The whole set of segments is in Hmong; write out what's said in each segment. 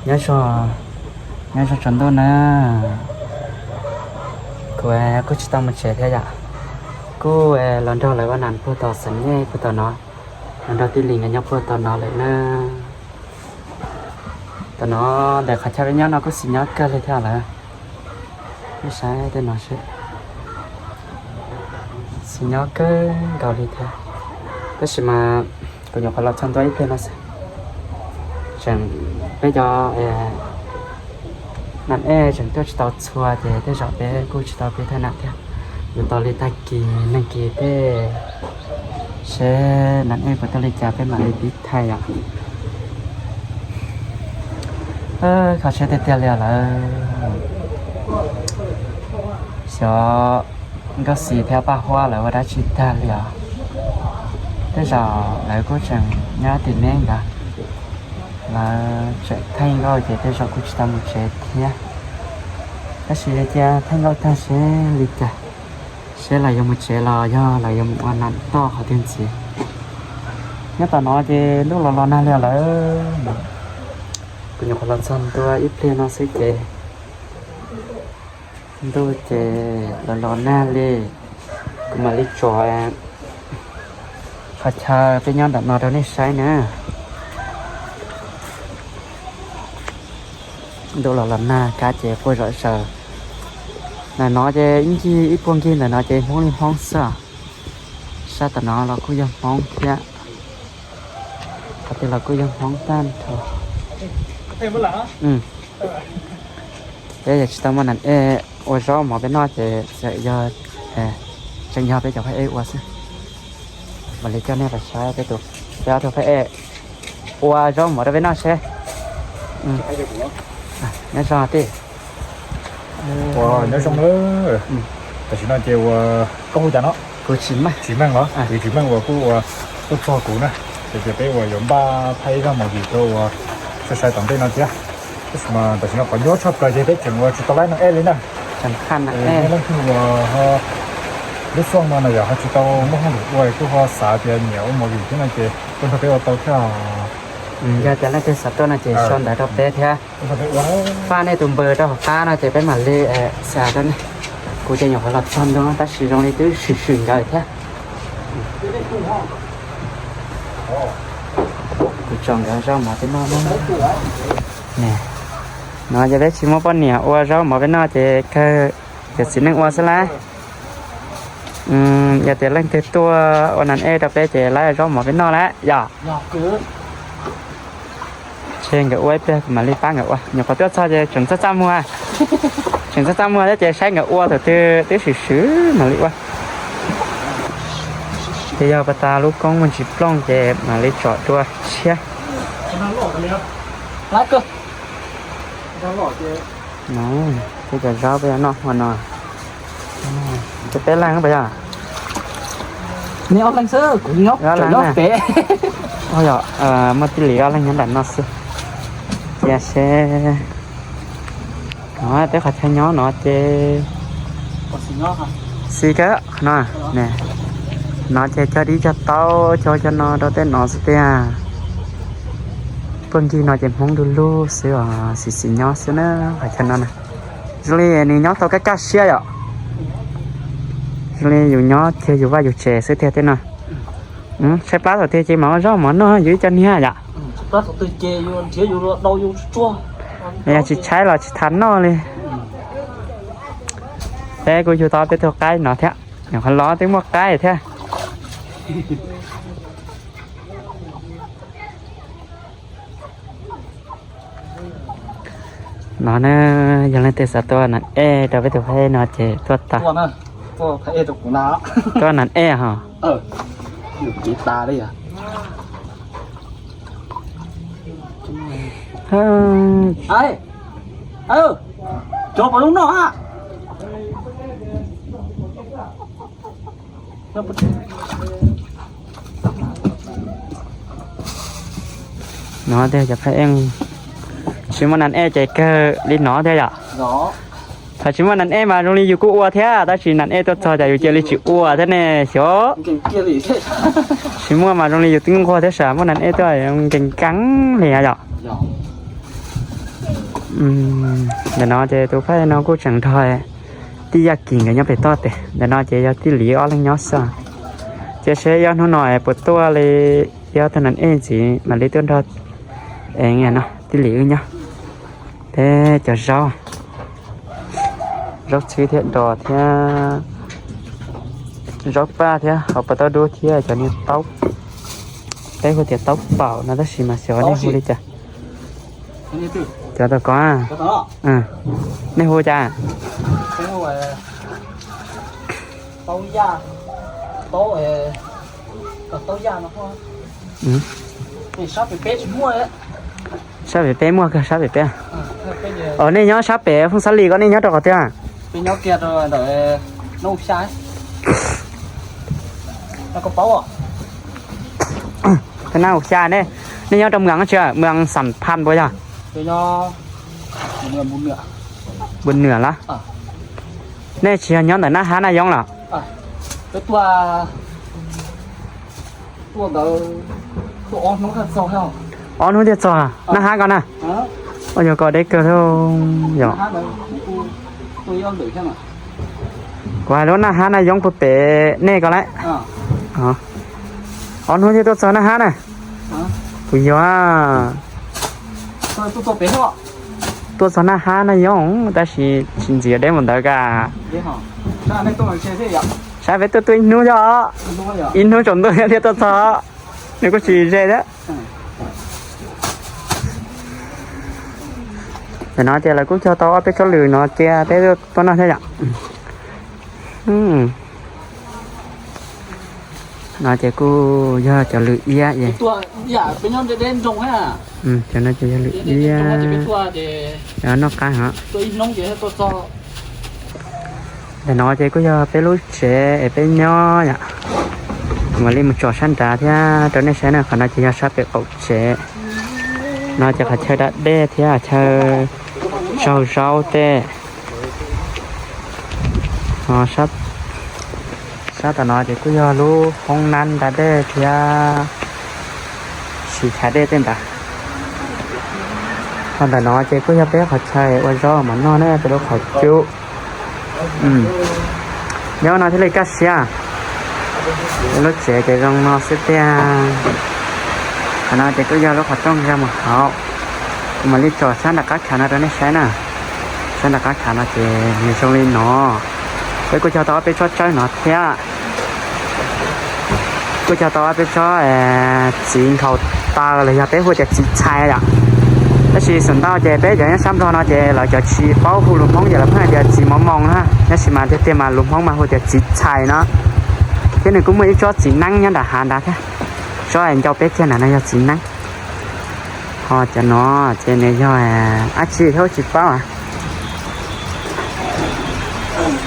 Nyob zoo, nyob zoo tsaus ntuj na. Kuv kuj tsis tau mus tsev thiab yom. Kuj los nrog lawv ua nas puag tom xeem nyej puag tom no, los nrog tij Lis nkawd nyob puag tom no lawm na. Tom no ntawm qhov chaw peb nyob no kuj xis nyob kawg li thiab lawm. Peb saib tej no seb, xis nyob kawg nkaus li thiab. Tab sis mas kuv nyuam qhuav los txog ntua ib pliag no xwb, tseem, peb cov nas ej tseem tuaj tsis tau txhua ces tej zaum peb kuj tsis tau pib thaij nas thiab. Yuav tos li tag kis neeg kis tej seb nas ej puas tau li cas peb mam li pib thaij yom. Kho siab tiag tiag li os lawm. Xyov Nkauj Xis thiab Paj Huab lawv ua dab tsi tag li os. Tej zaum lawv kuj tseem nyob tim neb ntawd, lawv tseem thaij nkauj ces tej zaum kuj tsis tau mus tsev thiab. Tab sis cia thaij nkauj tag seb li cas, seb lawv yuav mus tsev los yog lawv yuav mus ua nas toj qhov twg ntxiv. Nyob tom no ces ntuj los los nag li lawm. Kuv nyuam qhuav los txog ntua ib pliag no xwb ces ntuj ces los los nag li. Kuv mam li tso qhov chaw peb nyob ntawm no rau nej saib na. Ntuj los los nag kab ces quaj zom zaws. Ntawm no ces ib ncig ib puag ncig ntawm no ces Hmoob li Hmoob xwb. Sab tom no los kuj yog Hmoob thiab. Qhov twg los kuj yog Hmoob tag nrho. Peb yog tsis tau muaj nas ej ua zaub mov peb noj ces txawm yog, tseem yog peb cov phab ej ua xwb. Mam li coj nej los saib peb tus, peb ob tug phab ej ua zaub mov rau peb noj seb. Nyob zoo tij. Ua nyob zoo na. Tam sim no ces ua, koj hu cas no? Kuv Tsis Meej. Tsis Meej los? Kuv Tsis Meej uas kuj ua tuaj txog kuv na. Ces peb ua yuav npaj thaij ib zaj movie rau ua sai sai tom ntej no thiab. Tab sis mas tam sim no qhov nyuaj tshaj plaws ces peb tseem ua tsis tau laib nas ej li na. Leej twg uas ho lub xyoo no na yog ho tsis tau muaj hauj lwm ua kuj ho xav tias nyiam ua movie thiab no ces tuaj nrog peb ua tau thiab. Yog tias leej twg xav tuaj no ces sau ntawv rau peb thiab. Faj nej tus npawb rau hauv qab no ces peb mam li xa rau nej. Kuv ces nyuam qhuav los txog ntua tab sis zoo li twb swm swm nkawd thiab. Kuv tso nkawd zaub mov peb noj na. No ces peb tsis muaj poj niam ua zaub mov peb noj ces kawg cov txiv neej ua xwb lawm. Yog tias leej twg tuaj ua nas ej rau peb ces lawv zaub mov peb noj lawm yom. Ces nkawd ua ib pliag kuv mam li pab nkawd ua. Nyuam qhuav tuaj txog ces tseem txaj txaj muag, tseem txaj txaj muag thiab ces saib nkawd ua thaum twg twb swm swm mam li ua. Ces yog pas tas lub koob muaj ntsis plooj ces mam li tsom dua tshiab. Tej cov zaub peb yuav noj hmo no. Peb leeg pas yog? Neb ob leeg xwb, kuv nyob pem. Yog, muaj tij Lis ob leeg nyob nram no xwb. Cia seb. No peb qhov chaw nyob no ces xis kawg no. No ces cog dib cog taub cog cov no rau tej no xwb tiag. Puag ncig no ces Hmoob du lug xwb os, xis xis nyob xwb na qhov chaw no na. Zoo li nws nyob tau kaj kaj siab yom. Zoo li yus nyob kiag yus vaj yus tsev xwb tiag tej no. Tshaib plab thaum twg ces mam ua zaub mov noj yus ib co niag yom. Yog tsis tshaib los tsis tas noj li. Peb kuj yug tau peb tug qaib no thiab, nyuam qhuav los twb muaj qaib thiab. No na, yog leej twg xav tuaj nas ej rau peb tus phab ej no ces tuaj tag. Tuaj nas ej ho. No tiag cov phab ej, tsis muaj nas ej ces kawg li no thiab yom. Thaum tsis muaj nas ej mas zoo li yus kuj ua thiab, tab sis nas ej tuaj txog cas yus cia li tsis ua thiab ne xyov. Tsis muaj mas zoo li yus twb nquag thiab, sam muaj nas ej tuaj nkees nkees li yom. Ntawm no ces tus phaij no kuj tseem nrog tij Yaj Kis nkawd nyob pem toj tes. Ntawm no ces yog tij Lis ob leeg nyob xwb. Ces seb yog hnub no puas tuaj li, yog tag nas ej ntxiv mam li tuaj nrog tij Lis wb nyob. Peb cov zaub, zaub txhwb thiab dos thiab zaub paj thiab hauv pas tauj dub thiab cov niag taub, peb hu tias taub paum no tab sis mas xyov nej hu li cas. Cov tau kov, nej hu cas? Sab pem peb muaj, sab pem peb. Os, nej nyob sab pem Fooj Xab Lis ko, nej nyob rau qhov twg? Nab Hu Xya ne, nej nyob rau mws tsi, mws Xam Phaj puas yog? Npu Nwm los? Nej tsis yog nyob ntawm Naj Hab Naj Yoob los? Ob hnub thiaj txog Naj Hab ko na. Ua yog ko deb kawg thiab yom. Kuv hais lub Naj Hab Naj Yoob puag pem nej ko lawm. Ob hnub thiaj tuaj txog Naj Hab na. Kuv yog tuaj txog Naj Hab Naj Yoob tab sis tsis ntxiv deb mus ntawd ka. Saib peb tuaj tuaj ib hnub thiab, ib hnub tsaus ntuj thiaj tuaj txog. Nws kuj tsis ze thiab. Tam no ces lawv kuj cog tau ob peb tsob lws no cia peb tuaj noj thiab yom. No ces kuj yog cov lws iab. Cov no ces yog lws iab, noj qab heev. Tam no ces kuj yog peb lub tsev es peb nyob yom. Mam li mus tsom sab nrad thiab rau nej saib na, qhov no ces yog sab pem qaum tsev. No ces qhov chaw da dej thiab chaw tsaug zaub tej. Sab tom no ces kuj yog lub hoob nab da dej thiab siv chav dej tej ntawd. Ho ntawm no ces kuj yog peb qhov chaw ua zaub mov noj ne, peb lub qhov cub. Nyob no thiaj li kaj siab. Peb lub tsev ces zoo no xwb tiag. Qhov no ces kuj yog lub qhov rooj yog mus hauv. Kuv mam li tsom sab nram qab khav no rau nej saib na. Sab nram qab khav no ces nws zoo li no. Peb kuj cog tau ob peb tsob tsawb no thiab. Kuj cog tau ob peb tsob txiv nkhaus taw los yog peb hu tias txiv txhais yom. Tab sis xum ntau ces peb cov nyob sab Nplog no ces lawv cov tsis paub hu lus Hmoob ces lawv pheej hais tias txiv mov moos na, tab sis mas tiag tiag mas lus Hmoob mas hu tias txiv txhais no. Thiab nws kuj muaj ib tsob txiv neeb nyob nram hav ntawd thiab, tsob ncau peb kiag ntawm no yog txiv neeb. Ho cov no ces nws yog dab tsi thiab tsis paub.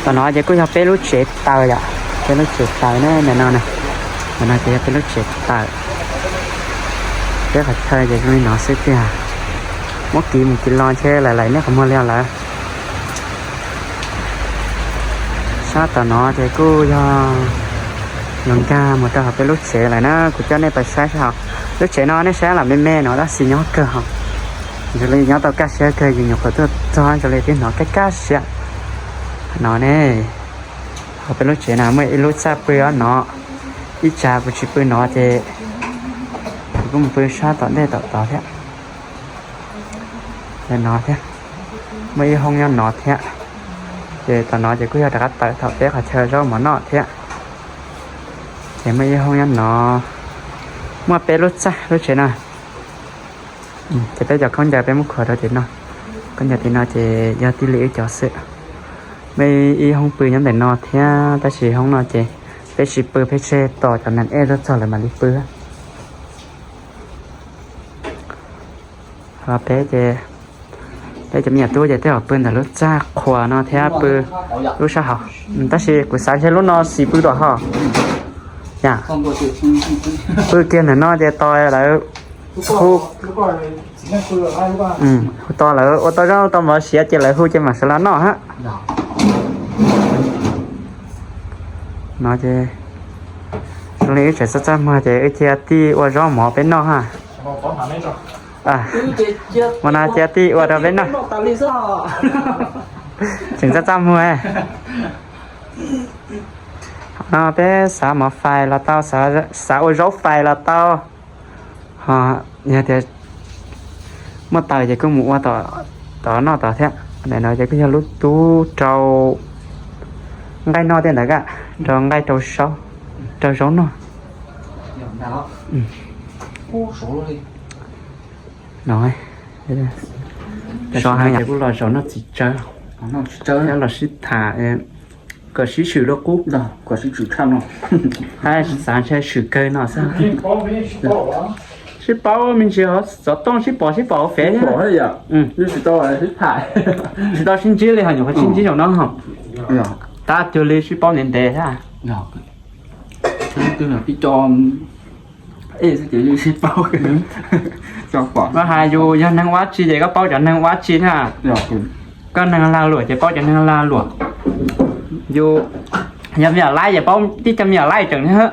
Tom no ces kuj yog peb lub tsev taws yom, peb lub tsev taws ne, ntawm no, ntawm no ces yog peb lub tsev taws. Peb qhov chaw ces zoo li no xwb tiag. Muab kiv mus kiv los ntshe lawv lawm nej qhov muag li lawm. Sab tom no ces kuj yog yuav nkag mus rau hauv peb lub tsev lawm na, kuv coj nej pais saib saib hos. Lub tsev no nej saib los me me no tab sis nyob kawg hos. Zoo li nyob tau kaj siab kawg, yus nyuam qhuav tuaj txog zoo li twb hnov kaj kaj siab no ne. Hauv peb lub tsev no muaj ib lub txaj pw no, ib tsav kuv tsis pw no ces kuv kuj mus pw sab tom ntej tom tod thiab. No thiab, muaj ib hoob nyob no thiab. Ces tom no ces kuj yog rov qab tawm thaum peb qhov chaw zaub mov noj thiab. Ces muaj ib hoob nyob no, muaj peb lub txaj lub tsev no. Ces peb cov khaub ncaws peb muab khuam rau tim no. Khaub ncaws tim no ces yog tij Lis wb cov xwb. Muaj ib hoob pw nyob ntawm no thiab tab sis hoob no ces peb tsis pw, peb tseg tos cov nas ej tuaj txog lawv mam li pw. Ho peb ces, peb cov me nyuam tub ces tej zaum pw ntawm lub txaj qhua no thiab pw lub sab hauv. Tab sis kuv xav ntshe lub no xis pw dua ho. Pw kiag ntawm no ces tos lawv hu, hu tos lawv ua tau zaub tau mov siav ces lawv hu ces mam sawv los noj hab. No ces zoo li wb tseem txaj txaj muag ces wb cia tij ua zaub mov peb noj hab. Ua no cia tij ua rau peb noj. Tseem txaj txaj muag. No peb xav mov fais los tau, xav ua zaub fais los tau. Ho yog tias muaj taws ces kuj mus ua tom noj tod thiab. Ntawm no ces kuj yog lub tub rau nqaij noj tej ntawd, rau nqaij rau zaub noj. No, so heev, kuj los zaum noj txiv tsawb, los sib tham, kom sib swm dua qub, hab xav ntshe swm kawg no xwb. Sib paub me ntsis, xov tooj sib pom sib pom hauv fev, tsis tau sib ntsib li, ho nyuam qhuav sib ntsib zaum no, tab cuag li sib paub ntev ntev thiab. Koj hais yus yog neeg ua tsi ces koj paub cov neeg ua tsi thiab. Koj neeg lag luam ces paub cov neeg lag luam. Yus yog me nyuam laib ces paub tib co me nyuam laib tseem thiab.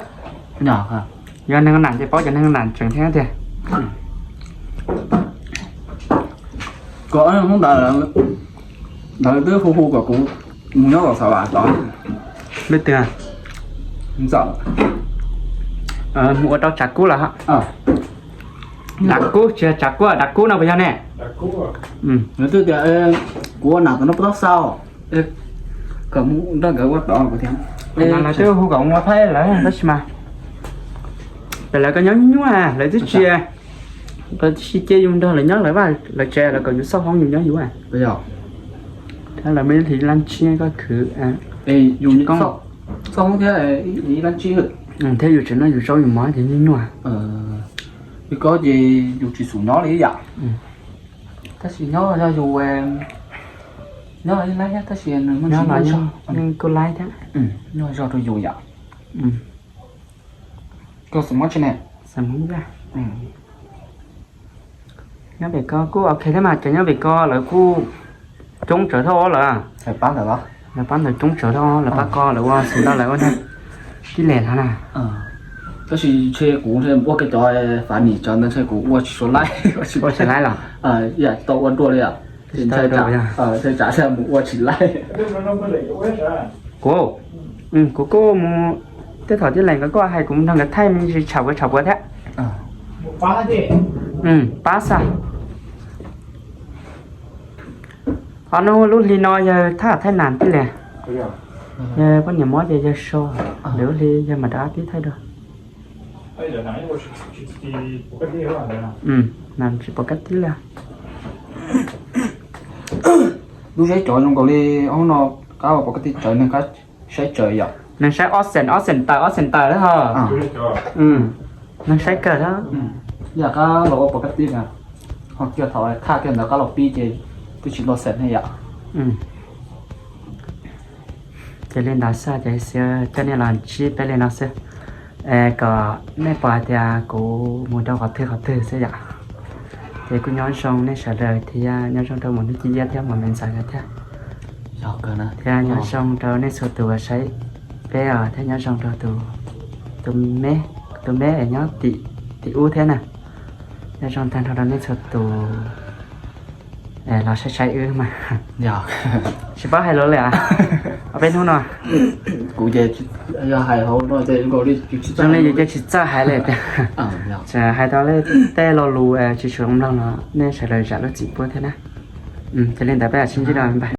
Yog neeg nam ces paub cov neeg nam tseem thiab tiag. Kom hnub ntawd lawv twb hu hu kom kuv mus nyob tom Xav Vam tod. Leej twg? Mus ua rau Tsav Kub los? Dav Kub tsis yog Tsav Kub, Dav Kub no puas yog ne? Nws twb tias kuv ua nam tom no puas tau xaus, kom mus nrog nkawd ua tod kuv tias, lawv twb hu kom ua Thaib lawm tab sis mas pem lawv koj nyob nyuaj, lawv twb tsis, lawv twb tsis cia yus nrog lawv nyob lawv vaj lawv tsev, lawv kom yus xauj hoob yus nyob yus. Thiab lawv muaj ib hlis lab ntsib koj khwv, yus xauj hoob thiab, thiab yus tseem noj yus zaub yus mov ces nyuaj nyuaj. Li ko ces yus tsis xum nyob li ib yam. Tab sis nyob yog yus, nyob los ib laib thiab tab sis nws muaj ntsis kuj laib thiab, nyuaj zog rau yus yam. Koj xav Hmoob tsi ne? Xav Hmoob Yaj. Nyob pem ko kuj ok thiab mas, cov nyob pem ko lawv kuj coob tsawv dhau lawm. Lawv pab ntawd coob tsawv dhau, lawv pab ko lawv ua xum ntau lawv ua ntag. Tib leeg hov na. Tab sis ntshe kuv ua kiag cov fab nim cov ntawd ntshe kuv ua tsis tshua laib. Ua tsis laib los? Tau ua dua li os. Ntshe tsam mus ua tsis laib. Kuv, kuv kuj mus, tej thaum tib leeg nkawd kuj hais kuv mus nrog nkawd thaij me ntsis tsham puas tsham puas thiab. Pab xwb. Ho nub lub hli no yawg thaj thaj nam tij li. Yawg poj niam mob ces yawg so, lwm lub hli yawg mam rov qab pib thaij dua. Nam tsis pom kab tib li. Lub saib tsawv zoo nkaus li, hnub no qab ua pom kab tib tsawv, neeg qab saib tsawv yom. Neeg saib ob xeem ob xeem tawm ob xeem tawm thiab ho. Neeg saib kawg thiab. Yam qab los ua pom kab tib na, ho kiag thaum thaj kiag ntawd qab los pib ces twb tsis luaj xeem thiab yom. Ces li ntawd xwb ces xav coj nej los ntsib peb li no xwb, kom nej pom hais tias kuv mus rau qhov twg qhov twg xwb yom. Ces kuj nyob zoo nej sawv daws thiab nyob zoo rau mus hnub ci iab thiab mus me ntxaws thiab. Thiab nyob zoo rau nej txhua tus uas saib peb os, thiab nyob zoo rau tus, tus me, tus me es nyob tim ub thiab na. Nyob zoo tag nrho rau nej txhua tus los saib saib wb mas. Tsis paub hais lus li as, ob peb hnub no. Kuv ces yog hais hauv no ces zoo li yus ces tsis txawj hais li tiag. Hais tau li tej lo lus tsis tshua mloog los nej sawv daws zam lub txim pub thiab na. Ces li ntawd peb sib ntsib dua, npaj.